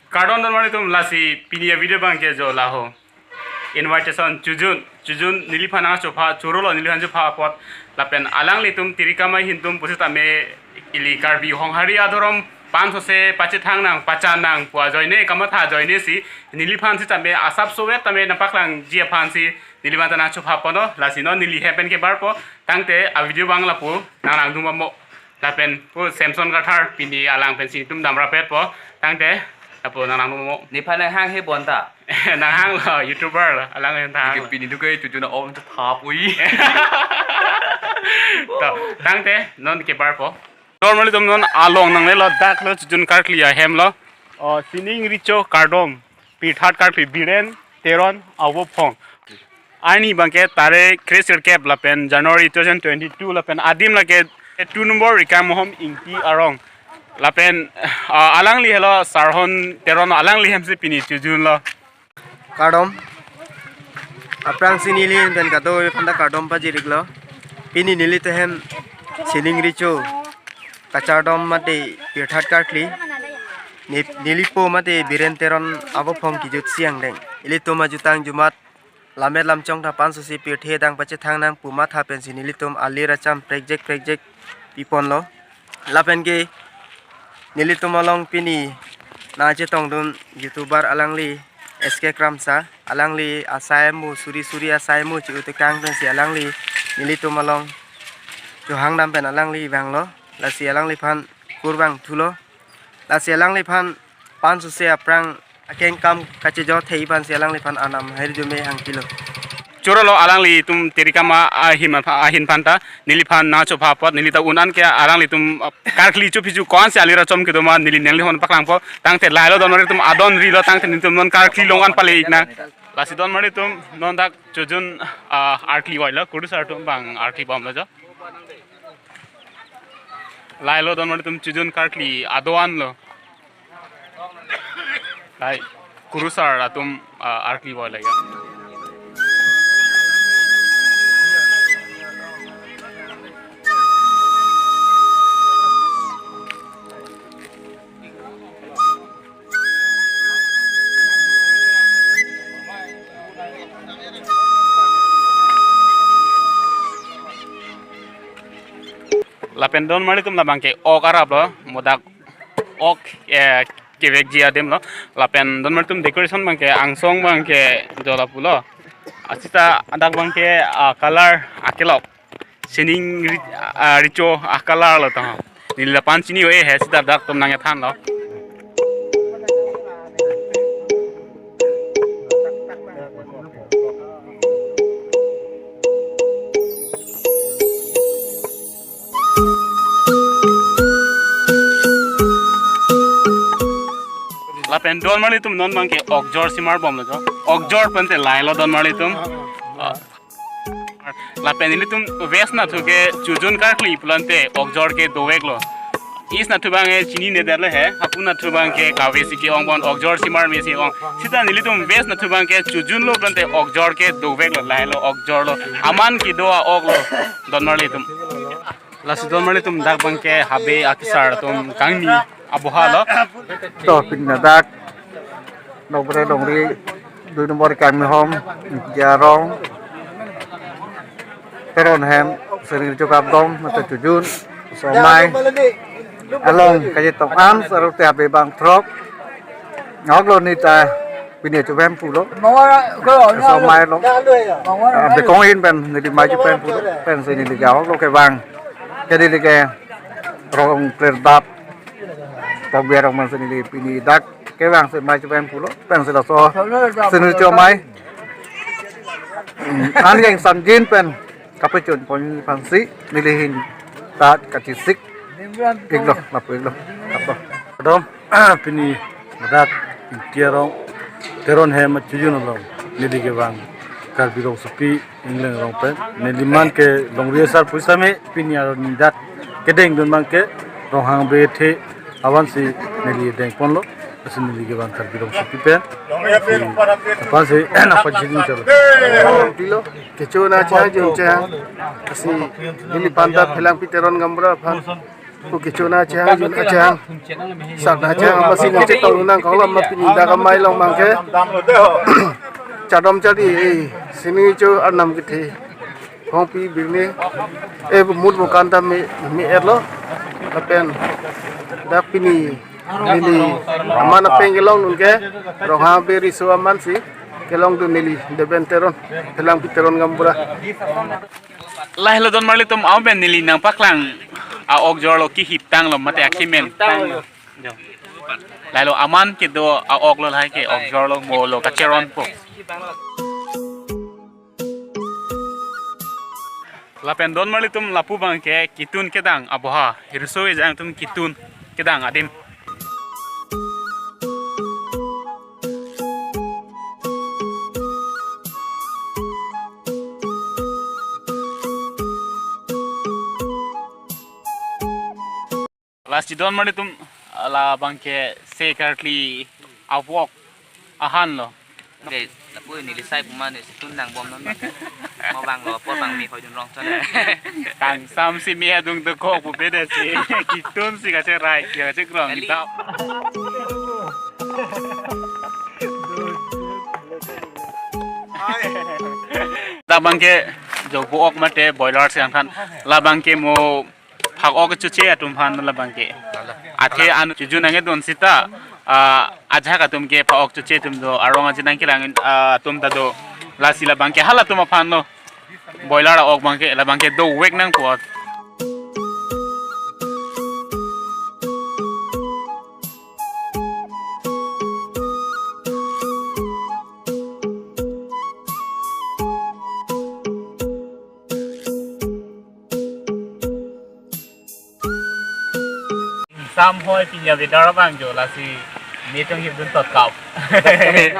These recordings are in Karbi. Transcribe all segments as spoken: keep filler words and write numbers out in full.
Kardom donmari atum, lasi pini avideo abangke jo laho. Invitation chojun, chojun neliphan nangchopha, chorolo neliphan chopha apot. Lapen alanglitum Tirikama ahin atum pusitame ili Karbi Honghari adhorom pansose pachethang nang, pachan nang pu ajoine, kamatha ajoinesi neliphan sitame asapso vet tame nangpaklangji aphansi neliphanta nangchopha ponlo. Lasi non neli hem pen kebarpo, tangte avideo abang lapu nanglangdun bommo. Lapen pu Samson Kathar pini alang pensi netum damrapetpo, tangte lapu nanglangdun bommo. Nephan nanghanghe bonta. Nanghanglo, YouTuber lo, alang pen thang. Pini dukai chojun a-ong ta thap ui. To, tangte non kebarpo. Donmari atum, non along nanglelo, daklo chojun karkli ahemlo. O, sining recho kardom, pirthat karkli Biren Teron avophong. Arni abangke tarik kresirkep lapen January two thousand twenty-two lapen adim lake two number Rikang Mohom Ingti arong. Lapen, ah, alangli helo Sarhon Teron, alangli hemsi pini chojunlo. Kardom. Aphrangsi neli ahin pen kadokave aphanta kardom pajir-iklo. Pini nelitum hem sining recho kachardom mate pirthat karkli. Ne-, nelipo mate Biren Teron avophong kejutsi angdeng. Ilitum ajutang jumat lammet lamchong ta pansose pirthe adang pachethang nang pu matha pensi nelitum alir acham prekjek prekjek piponlo. Lapen ke nelitum along pini nangchetongdun YouTuber alangli S K Kramsa, alangli asai amo, suri suri asai amo che-otekang pensi alangli nelitum along chohangdam pen alangli vanglo. Lasi alangliphan kurvangthulo. Lasi alangliphan pansose aphrang akengkam kachejor thei aphansi alangliphan anam hirjume hangpilo. Chorolo alanglitum Tirikama ahin apha-, ahin aphanta neliphan nangchopha apot, neli ta un-an ke alanglitum, ah, karkli chophi chu ko-ansi alir achom kedoma neli nangliphan paklangpo, tangte lailo donmari atum, adon rilo, tangte nelitum non karkli along an pale-iknang. Lasi donmari atum, non dak chojun, ah, arkli voilo, kurusar atum abang arkli bomlo jo. Lailo donmari atum chojun karkli adoan lo. Lai, kurusar atum, ah, arkli voi lagi. Lapen donmari atum labangke ok arap lo, mo dak ok, eh, kevekji adim lo. Lapen donmari atum decoration abangke angsong abangke jola pulo. Asita adak abangke, ah, color akelok. Sining ri-, ah, recho a-color lo to. Neli lapu chini-o-e he, sita dak atum nangkethanlo. Lapen donmari atum non abangke okjor simar bomlo jo. Okjor pente lailo donmari atum. Ah. Lapen ilitum West nathu ke chojun karkli pulote okjor ke doveklo. East nathu abangke chinine derlo he, hapu nathu abangke kave si ke-ong bon, okjor simar mesi ong. Sita nelitum West nathu abangke chojun lo pulote okjor ke doveklo, lailo okjor lo. Aman kedo a-ok lo, donmari atum. Lasi donmari atum dak abangke habe akesar atum kangni aboha lo. To pini dak Nokbre Longri dui nombor Rikang Mohom Ingti arong, Teron hem, sining recho kardom mate chojun, osomar along kachetong an, sarute habe abang throk. Ahok lo neta pini chophem pulo. Osomar along. Ah, bekong ahin pen neli mai chophem pulo. Pensi neli ke ahok lo kevang. Ke neli ke rong kler dap. Tok biar rong pensi neli pini dak kevangsi mai chophem pulo. Pensi laso sining recho mai. Hmm, an yang samjin pen kapechun pon aphansi neli ahin ta kachesik-iklo, lapu-iklo. Lapu. Kardom, pini ladak Ingti arong Teron hem achojun along neli kevang Karbi rongsopi ingleng arong pen. Neli man ke longri asar pusitame pini arni dak kedengdun abangke Ronghang bethe avansi neli dengponlo. Lasi neli ke bang Karbi Rongsopi pen. Si, apa si, apa jadi chalo. Pilo, kecho nangchehang jun chehang. Lasi neli panta Phelangpi Teron gaonbura aphan. Ko kecho nangchehang jun chehang. Sak nangchehang amatsi nangchetong nang kalau amat pini dak amei along abangke. Chadom chadi, eh, sini cho arnam kethe. Hongpi birni, eh, mut mukan ta me, me-etlo. Lapen dak pini, neli aman apeng kelongdun ke, Ronghang Beri so aman si kelongdun neli Deben Teron, Phelangpi Teron gaonbura. Lahelo donmarlitum, amen neli nangpaklang a-ok jorlo, kihip tanglo mate akimen tanglo. Jo. Lahelo aman kedo a-oklo, lahai ke ok jorlo, molo kacheronpo. Lapen donmarlitum, lapu abangke kitun kedang aboha. Hirso ejang atum kitun kedang adim. Lasi donmarlitum, labangke se karkli a-ok ahanlo. Oke, lapu neli sai puma ne situn nangbomnon. Mo abanglo, apor abang me hoidun rong chon. Kangsam si me adung dokok pu beda si. Kitun si kacherai, kachekrong. Eli. Kita. Labangke jo bo-ok mate boiler si angthan. Labangke mo phak-ok choche atum aphan labangke. Athe an chojun nangkedun seta, ah, ajahak atum ke phak-ok choche atum do, arong aji nangkelang, ah, atum ta do. Lasi labangke halatum aphanlo. Boiler a-ok abangke, labangke dovek nangpo. Sam hoi pinya bidar abang jo lasi metung hip dun tot kau.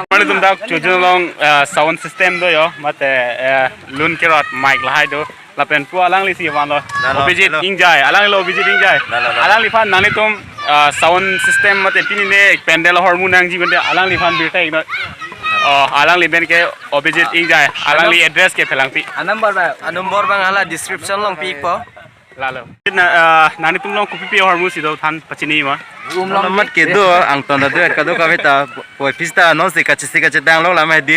Mane tum dak chojun along, ah, sound system do yo, mate, eh, lun kerot mic lahai do. Lapen pu alangli si vanlo. Lalo, Abhijit lalo. Ingjai, alanglilo Abhijit Ingjai. Lalo, lalo. Alangliphan nanglitum, ah, sound system mate pini ne pandal ahormu nangji mate alangliphan birta ikno. Oh, alangli pen ke Abhijit Ingjai. Alangli address ke Phelangpi. Anumber ba, anumber abang hala description along pi-ikpo. Lalo. Na, ah, nanglitum along kopipi ahormu si do than pachini ma? Room along amat kedo, angton ta do, kadokave ta, poi pista non si kachisi kachedang lo lama di.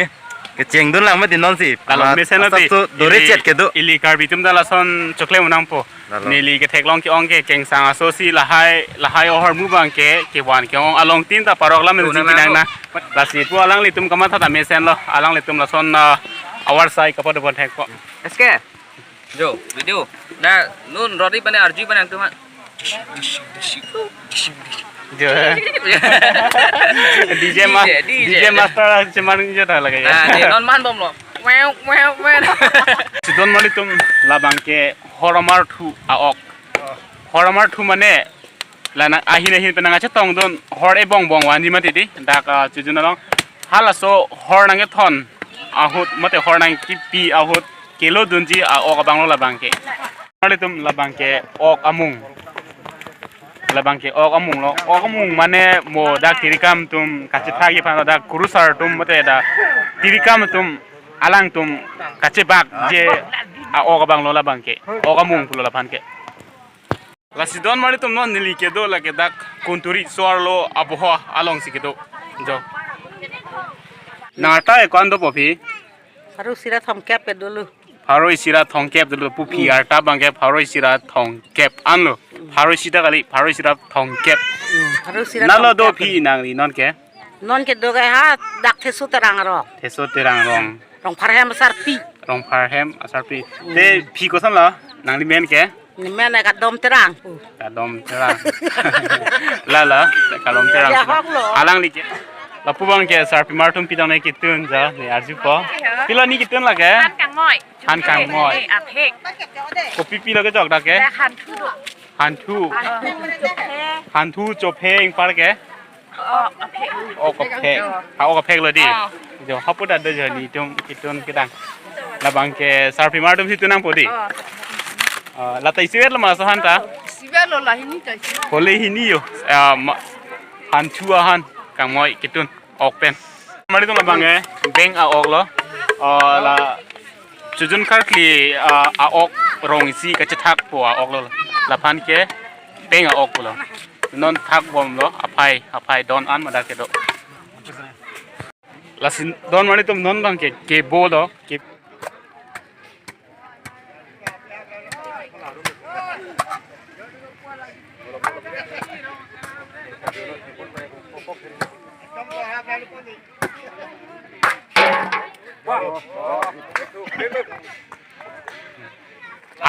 Kechengdun lang mati non si. Lalo, amat mesen lo asap ti. So dore ili, chet kedo. Ili Karbi atum ta lason choklem nangpo. Lalo. Neli ketheklong ke-ong ke kengsang aso si lahai, lahai ahormu abangke, kevan ke-ong along tin ta parok lam. Tuna si pinang nang na. Lasi pu alanglitum kamatha ta mesenlo, alanglitum lason, ah, awar sai kapado bon thekpo. S K. Jo, video. Da, nun roti pane arju pane angtum ha. Jo. D J ma-, D J, D J. D J master cemar jo ta lagi ya. Ah, di non manbomlo. Wow, wow, wow. Si donmarlitum labangke hor amarthu a-ok. Hor amarthu mane la nang ahin ahin pen nangkachetongdun hor ebong bong vanji mati di, dak, ah, chojun along. Halaso hor nangkethon ahut mate hor nangkipi ahut kelodunji a-ok abanglo labangke. Donmarlitum labangke ok amung. Labangke ok amunglo. Ok amung mane mo dak tirikam atum kachethakji aphan dak kurusar atum mate dak tirikam atum alangtum kachebakji a-ok abanglo labangke. Ok amung pulo laphan ke. Lasi donmarlitum non neli kedo lake dak Kunturi so-arlo aboha along si kedo. Jo. Nang arta e ko-an dopo phi? Pharo isi ra thomkep kedolo. Pharo isi ra thomkep dolo pu phi, hmm, arta abangke pharo isi ra thomkep anlo. Hmm. Pharo isi ta kali, pharo isi ra thomkep. Hmm, pharo isi ra thomkep. Nalo do phi nangli non ke? Non kedo ke ha dak Theso Terang arong. Theso Terang arong. Rongpharhem asarpi. Rongpharhem asarpi. Hmm. Te phi kosonlo? Nangli men ke? Nemen Kadom Terang. Kadom Terang. Lalo, Kadom Terang. Ya, hok lo. Alangli ke. Lapu abangke sarpimar atum pitang ne kitun ja, ne arjupo. Pilo ne kitun lake? Han Kangmoi. Han Kangmoi. Ne aphek. Kopipi lo kejok dak ke? Dak hanthu do. Hanthu. Hanthu chophe. Hanthu chophe ingpar ke? Oh, aphek. Ok aphek. Ha, ok aphek lo di. Oh. Jo, hapu dak do jo netum kitun kedang. Labangke sarpimar atum si tun nangpo di. Oh. Ah, la ta isivet lo ma laso han ta? Isivet lo, la hini ta isi. Hole hini yo. Ah, ma, hanthu ahan. Tangmoi kitun ok pen. Mari tum labang ke beng a-ok lo. Ah, la chojun kharkli, ah, a-ok rong isi kachethakpo a-ok lo. Laphan ke beng a-ok lo. Non thakbomlo aphai aphai don an mada kedo. Lasi don mari tum non bang ke kebo do ke.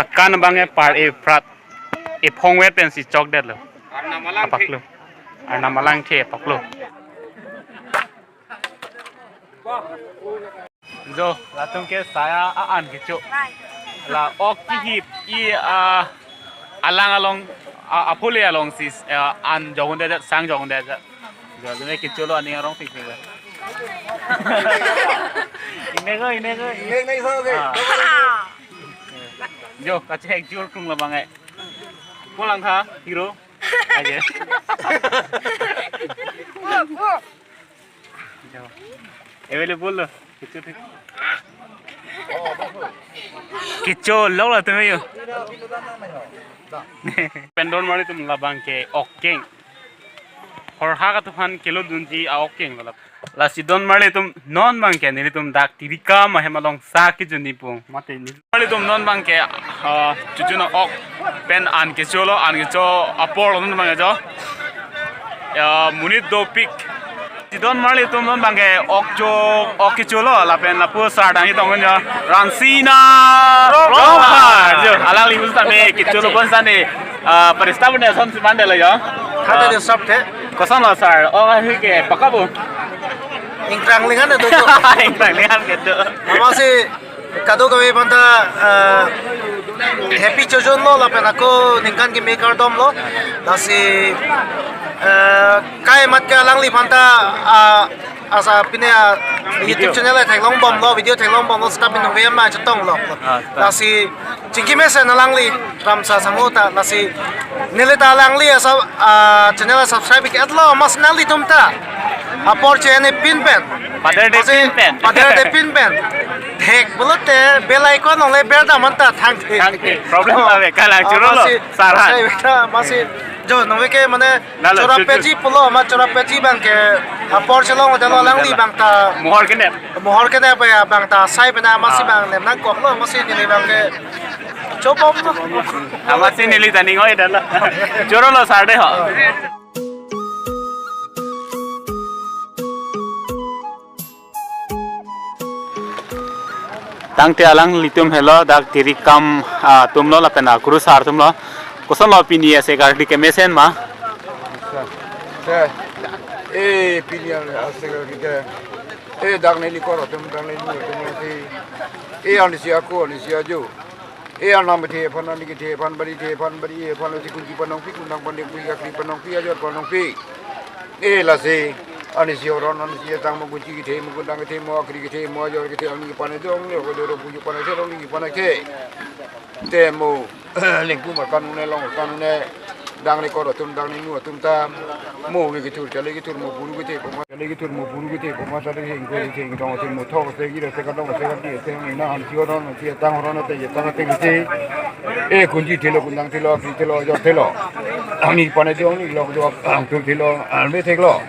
Akan bang e par e prat e phong wet pensi chokdetlo. Apaklo. Arnam alang the apaklo. Jo, latum ke saya a-an kecho. La ok kihip i, ah, alang along, ah, apule alongsi, ah, an jongde, sang jongde. Jo, jone kecholo aning arong pik pik. Ineko, ineko. Ineko, ineko, okay. Ah. Jo, kachehek jur kung labang e. Pulang ha, hero. Aja. Available lo. Kecho thik. Kecho lok lo tumi yo. Pen don mari tum labang ke ok keng. Horhak atum aphan kelodunji a-ok keng lo lap. Lasi don mari tum non bang ke nelitum dak Tirikam ahem along sa kejun ni pung. Mate ni. Mari tum non bang ke, ah, chojun a-ok pen an kecholo, an kecho apor lo non bang ke jo. Ya, monit dopik. Sidon mari tum non bang ke ok cho, ok kecholo lapen lapu sar dang itong jo. Rangsina Rongphar. Jo, alangli usta me kecholo pon sani, ah, parista pun ya son si mandala jo. Kata Ah, dia sab the. Koson lo sar, ok ahi ke pakabo. Ingkrang lingan itu. Ingkrang lingan gitu. Mama si kadokave aphanta, eh, happy chojun lo lapen ako ningkan kimi kardom lo. Lasi, eh, kai mat ke alangli aphanta, ah, asa pine, ah, YouTube Video. Channel theklongbomlo, video theklongbomlo, seta pine nove ma chetonglo. Ah, seta. Lasi chingki mesen alangli ram sa sango ta, lasi neli ta alangli asa, ah, channel subscribe ik-etlo, mas nanglitum ta. Apor che-en-e pin pen. Pader de Masi pin pen. Pader de pin pen. Thek pulote bell icon along le ber dam anta thangthe. Thangthe. Problem Oh. Ave, kalang Oh, churo lo. Masi, Sarhan. Masi, masi, jo, nove ke mane Lalo, chora chuchu. Peji pulo, ma chora peji bang ke apor chelong hotel alangli bang ta. Mohor kenep. Mohor kenep ya bang ta sai pena masi Ah. Bang nem nangkoklo, masi neli bang ke chobom lo. Amat si neli tani ngoi dala. Churo lo sar de ho. Tangte alanglitum helo dak Tirikam, ah, atum lo lapen akurusar atum lo. Koson lo pini ase kardi kemesen ma? Te, eh, pini ase kardi ke. Eh, dak neli kor atum, dak neli atum si. Eh, ani si ako, ani si ajo. Eh, anam the aphan, ani kethe aphan, bari the aphan, bari aphan, lasi kunji panongpi, kundang panongpi, akri panongpi, ajor panongpi. Eh, lasi, ani si oron, ani si tang mo kunji kethe, mo kundang kethe, mo akri kethe, mo ajor kethe, ani panedong, ne ko doro puju panethe, rong ni panethe. Te mo, lengpu markan ne, long markan ne, dang ne kor atum, dang ne nu atum ta, mo ve kethur, chale kethur, mo buru kethe, Kali kethur mo buru kethe, poma sari hing ko hing tong si mo thok se, giro se, kadong se, kati se, ni na han si oron, si tang oron te, ye tang te si. Eh, kunji thelo, kundang thelo, akri thelo, ajor thelo. Ani panedong ni lo, do, ah, tur thelo, ah, me theklo.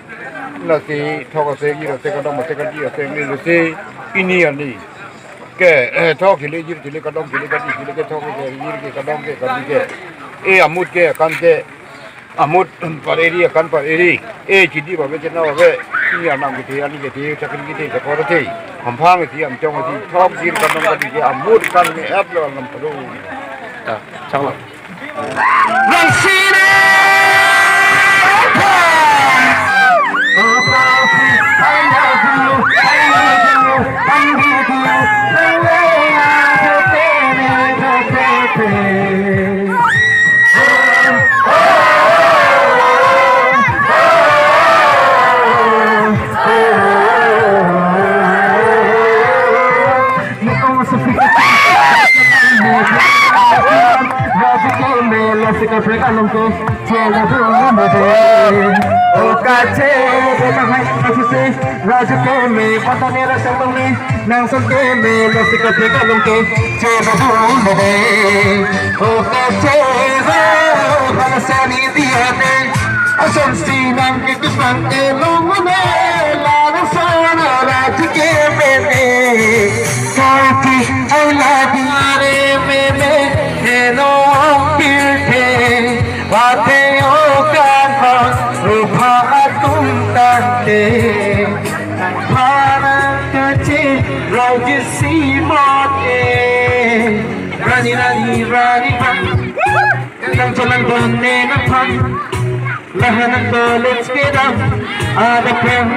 Lasi thok se, giro se, kadong se, kati se, ni lo si, pini ani. Ke, eh, thok thele, giro thele, kadong thele, kati thele, ke thok ke, giro ke, kadong ke, kati ke. Eh, amut ke, akan ke. Amut, par eri, akan par eri. Eh, chidi ba be, chena ba be. Ini anam kethe, ani kethe, chakri kethe, chakor kethe. Hamphang kethe, amchong kethe, thok gir kanong kethe, amut kan ni ap lo ngam pado. Ta, chang lo. O kache, beta hai, kache se, raju keme, patane rasa tongni, nangsan keme, lo si kache kalong ke, che baju mene. O kache, ho, halasani diya ne, ason si nang ke kusang ke long ne, la rasa na raju keme ne. Kati aula dare meme, heno pirthe. Vate o kanhon rupha atum tangte, pharang kache rauji si mote. Rani, rani, rani, rani. Nang jalan bone nang phan. Lahan nang college kedam. Ada peng.